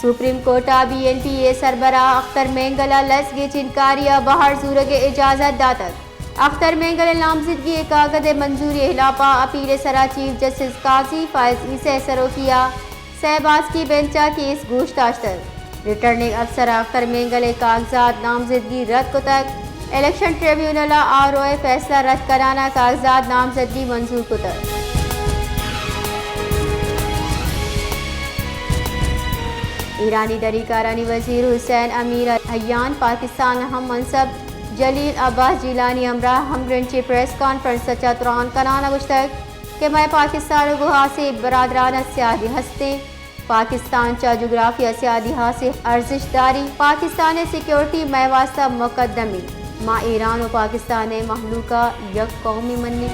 Supreme court ءَ be N P ءِ سربراہ اختر مینگل ءَ لس گیچین کاری ءَ بہر زورگ ءِ اجازت داتگ۔ اختر مینگل ءِ نامزدگی ءِ کاگد ءِ منظوری ءِ ہلاپ ءَ اپیل ءِ سرا چیف جسٹس قاضی فائز عیسی ءِ سروکی ءَ سئے باسکی بینچ ءَ کیس گوش داشتگ۔ ریٹرننگ افسر ءَ اختر مینگل ءِ کاغذات نامزدگی رد کتگ۔ الیکشن ٹریبیونل ءَ آر او ءِ فیصلہ رد کنان ءَ کاغذات نامزدگی منظور کتگ۔ ایرانی دری کارانی وزیر حسین امیر حیان پاکستان ءِ ہم منصب جلیل عباس جیلانی ہمراہ ہمگرنچی پریس کانفرنس ءَ چہ تران کنان ءَ گوشتگ کہ مئے پاکستان ءَ گوں ہاسیں برادرانہ سیادی ہستیں۔ پاکستان چہ جغرافیہ سیادی ہاسیں ارزشت داری۔ پاکستان ءِ سیکورٹی مئے واستہ مقدم ایں۔ ما ایران و پاکستان ءِ مہلوک ءَ یک قومے منیں۔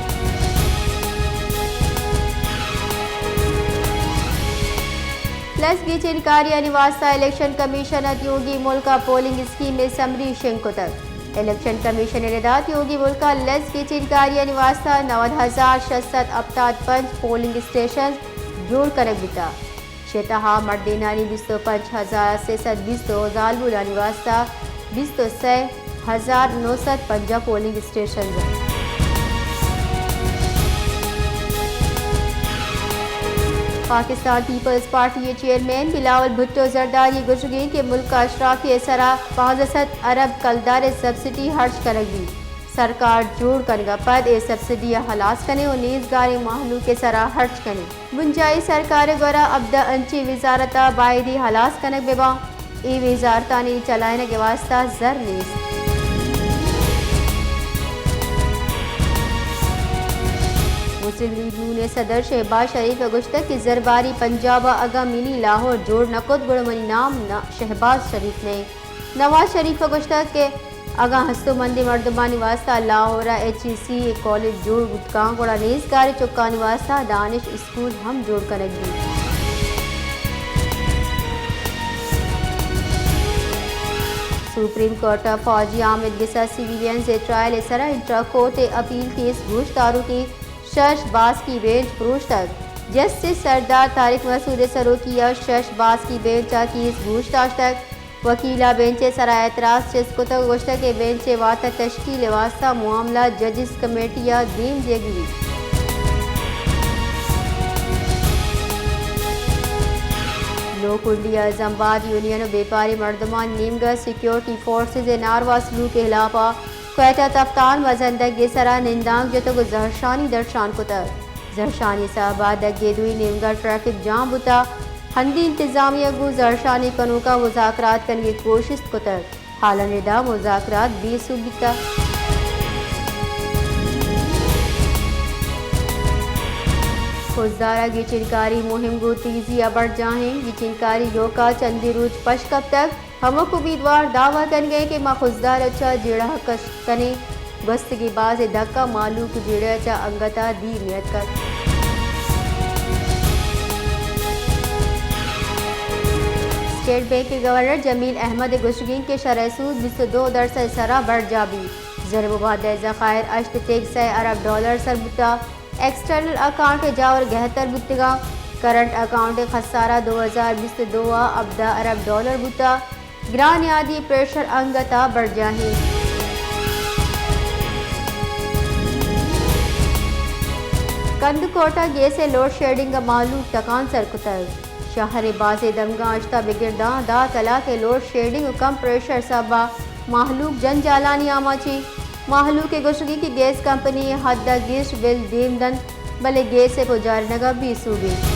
لس گیچین کاریانی واستہ الیکشن کمیشن ءَ دیوگی ملک ءَ پولنگ اسکیم ءِ سمری شنگ کتگ۔ الیکشن کمیشن ءِ ردا دیوگی ملک ءَ لس گیچین کاریانی واستہ نود ہزار شش سد ہپتاد پنچ پولنگ اسٹیشن جوڑ کنگ بیتگ۔ چہ تہا مردینانی بیست و پنچ ہزار سئے سد بیست و زالبولانی واستہ بیست و سئے ہزار نو سد پنجاہ پولنگ اسٹیشنز انت۔ پاکستان پیپلز پارٹی ءِ چیئرمین بلاول بھٹو زرداری ءِ گوشگ انت کہ ملک ءَ اشرافی ءِ سرا پانزدہ سد ارب کلدار ءِ سبسڈی ہرچ کنگ بیت۔ سرکار جوڑ کنگ ءَ پد اے سبسڈی ءَ ہلاس کنیں و نیزگاریں مہلوک ءِ سرا ہرچ کنیں۔ بنجاہی سرکار ءِ گورا ہبدہ انچیں وزارت ءَ بائدی ہلاس کنگ بہ باں۔ اے وزارتانی چلائینگ ءِ واستہ زر نیست۔ مسلم لیگ نون ءِ صدر شہباز شریف ءَ گوشتگ کہ زرباری پنجاب ءَ اگاں منی لاہور جوڑ نہ کت گڑا منی نام نہ شہباز شریف نہ انت۔ نواز شریف ءَ گوشتگ کہ اگاں ہستومندیں مردمانی واستہ لاہور ءَ ایچ ای سی ءِ کالج جوڑ بوت کنت، گڑا نیزگاریں چکانی واستہ دانش اسکول ہم جوڑ کنگ بیت۔ سپریم کورٹ ءَ فوجی آمید گس ءَ سویلینز ءِ ٹرائل ءِ سرا انٹرا کورٹ ءِ اپیل کیس گوش داروکیں شش باسکی بینچ پروشتگ۔ جسٹس سردار طارق مسعود ءِ سروکی ءَ شش باسکی بینچ ءَ کیس گوش داشتگ۔ وکیل ءَ بینچ ءِ سرا اعتراض چست کتگ ءُ گوشتگ کہ بینچ ءِ واتر تشکیل ءِ واستہ معاملہ ججز کمیٹی ءَ دیم دیگی بیت۔ نوکنڈی ءَ زمباد یونین ءُ بیپاری مردمانی نیمگ ءَ سیکورٹی فورسز ءِ ناروا سلوک ءِ ہلاپ ءَ کوئٹہ تفتان مزن دگے ءِ سرا نندانک جتگ ءُ زہرشانی درشان کتگ۔ زہرشانی ءِ سبب ءَ دگے دوئی نیمگ ءَ ٹریفک جام بوتگ۔ ہندی انتظامیہ گوں زہرشانی کنوکاں مذاکرات کنگ ءِ کوشست کتگ۔ حالانی ردا مذاکرات بے سوب بیتگ۔ خضدار ءَ گچینکاری مہم گوں تیزی ءَ برجاہ اِنت۔ گچینکاری یوک ءَ چندے روچ پش کپتگ۔ ہمک امیدوار دعوی کنگ ءَ اِنت کہ ما خضدار ءَ چہ جیڑہ کش کنیں۔ گوستگیں بازیں دھک ءَ مہلوک جیڑہ ءَ چہ انگت ءَ دیر نیتکگ۔ اسٹیٹ بینک ءِ گورنر جمیل احمد ءِ گوشگ اِنت کہ شرح سود بیست ءُ دو درسد ءِ سرا برجاہ بیت۔ زر ءُ مبادلہ ءِ ذخائر ہشت تیگ سئے ارب ڈالر سر بوتگ۔ ایکسٹرنل اکاؤنٹ ءِ جاور گہتر بوتگ اَنت۔ کرنٹ اکاؤنٹ ءِ خسارہ دو ہزار بیست ءُ دو ءَ ہبدہ ارب ڈالر بوتگ۔ گران نیادی پریشر انگت ءَ برجاہ اِنت۔ کندکوٹ ءَ گیس ءِ لوڈ شیڈنگ ءَ مہلوک ٹکان سر کتگ۔ شہر ءِ بازیں دمگاں اشت ءَ بگر داں دہ کلاک ءِ لوڈ شیڈنگ ءُ کم پریشر ءِ سبب ءَ مہلوک جنجالانی آماچ اِنت۔ مہلوک ءِ گوشگ اِنت کہ گیس کمپنی ءَ حد ءَ گیش بل دیم دنت، بلے گیس ءِ پجارینگ ءَ بے سوب اِنت۔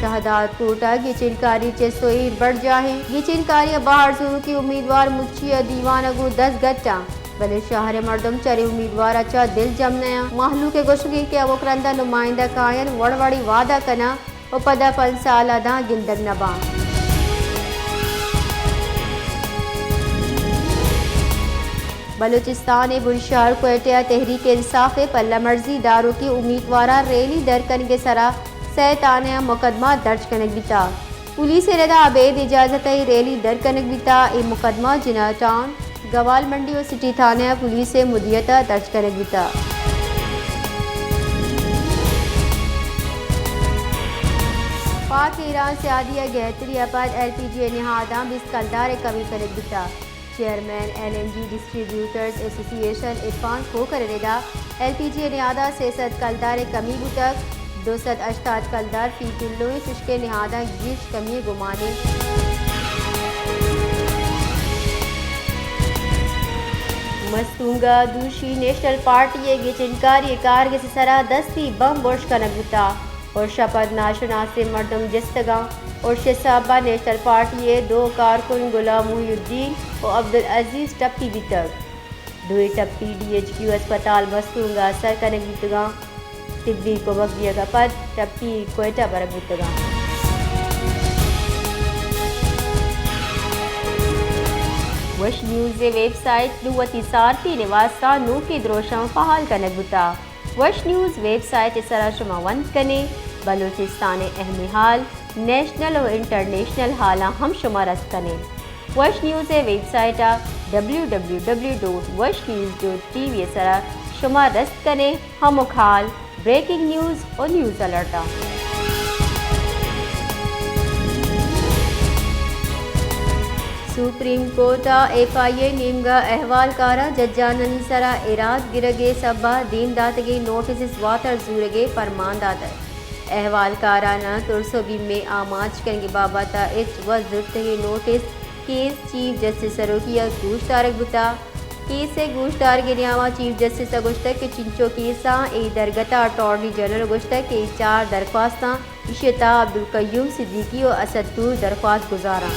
شہداد کوٹ ءَ گچینکاری چست ءُ ایر برجاہ اِنت۔ گچینکاری ءَ بہر زوروکیں امیدوار مچی ءِ دیوان ءَ گوں دزگٹ اَنت، بلے شہر ءِ مردم چرے امیدوار ءَ چہ دلجم نہ اَنت۔ مہلوک ءِ گوشگ اِنت کہ ہمک رند ءَ نمائندہ کاینت، وڑ وڑیں وعدہ کننت ءُ پدا پنچ سال ءَ داں گندگ نہ باں۔ بلوچستان ءِ بنشہر کوئٹہ ءَ تحریک انصاف ءِ پلہ مرزی داروکیں امیدواراں ریلی در کنگ ءِ سرا سئے تھانہ ءَ مقدمہ درج کنگ بیتگ۔ پولیس ءِ ردا ابید اجازت ءَ اے ریلی در کنگ بیتگ۔ اے مقدمہ جناح ٹاؤن، گوال منڈی ءُ سٹی تھانہ ءَ پولیس ءِ مدیریت ءَ درج کنگ بیتگ۔ پاک ایران سیادی ء گہتری ء پد ایل پی جی ء نہاداں بیست کلدار ء کمی کنگ بوتگ۔ Chairman L N G distributors association Irfan کھوکھر ء ردا ایل پی جی ء نہاداں سے سد کلدار ء کمی بوتگ، دو سد ہشتاد کلدار فی کلو انت، چشکہ نہاداں گیش کمی ء گمان انت۔ مستونگ ء دوشی نیشنل پارٹی ء گچینکاری ء کارگس ء سرا دستی بمب ارش کنگ بوتگ۔ ارش ء پد ناشناسیں مردم جستگاں۔ ارش ء سبب ء نیشنل پارٹی ء دو کارکن غلام محی الدین و عبدالعزیز ٹپی بیتگ۔ دوئیں ٹپی ڈی ایچ کیو ہسپتال مستونگ ء سر کنگ بیتگاں۔ طبی کمک دیگ ء پد ٹپی کوئٹہ برگ بیتگاں۔ وش نیوز ء ویب سائٹ نوں وتی صارفین ء واستہ نوکیں دروشم فعال کنگ بوتگ۔ وش نیوز ویب سائٹ ء سرا شما ونت کن ئے، بلوچستان ء اہم حال، نیشنل و انٹرنیشنل حالاں ہم شما رست کن ئے۔ وش نیوز ء ویب سائٹ ء ڈبلیو ڈبلیو ڈبلیو ڈاٹ وش نیوز ڈاٹ ٹی وی ء سرا شما رست کن ئے ہمک حال، بریکنگ نیوز و نیوز الرٹاں۔ سپریم کورٹ ء ایف آئی اے نیمگ ء احوالکاراں ججانانی سرا ایراد گرگ ء سبب ء دیم داتگیں نوٹسز واتر زورگ ء پرمان داتگ۔ احوالکاراناں ترس و بیم ء آماچ کنگ ء بابت ء ہچ وت زرتگیں نوٹس کیس چیف جسٹس سروکی ء گوشدارگ بوتگ۔ کیس ء گوشدارگ ء نیام ء چیف جسٹس ء گوشتگ کہ چنچو کیساں اے درگت ء اٹارنی جنرل ء گوشتگ کہ اے چار درخواستاں ایشی ء تہا عبدالقیوم صدیقی و اسد طور درخواست گزاراں۔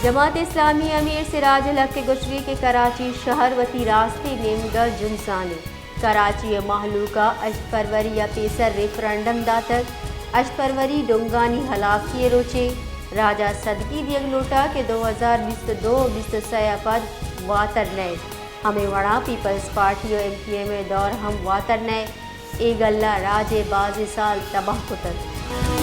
جماعت اسلامی امیر سراج الحق ء گوشگی کہ کراچی شہر وتی راستیں نیمگ ء جنزان انت۔ کراچی ء مہلوک ء ہشت فروری ء پیسر ریفرنڈم داتگ۔ ہشت فروری ڈنگانی ہلاسی ء روچے۔ راج ء سدگی دیگ لوٹاں کہ دو ہزار بیست ء دو ء بیست ء سئے ء پد واتر نئیت۔ ہمے وڑا پیپلز پارٹی و ایم کیو ایم ء دور ہم واتر نئیت۔ اے گلہ راج ء بازیں سال تباہ کتگ۔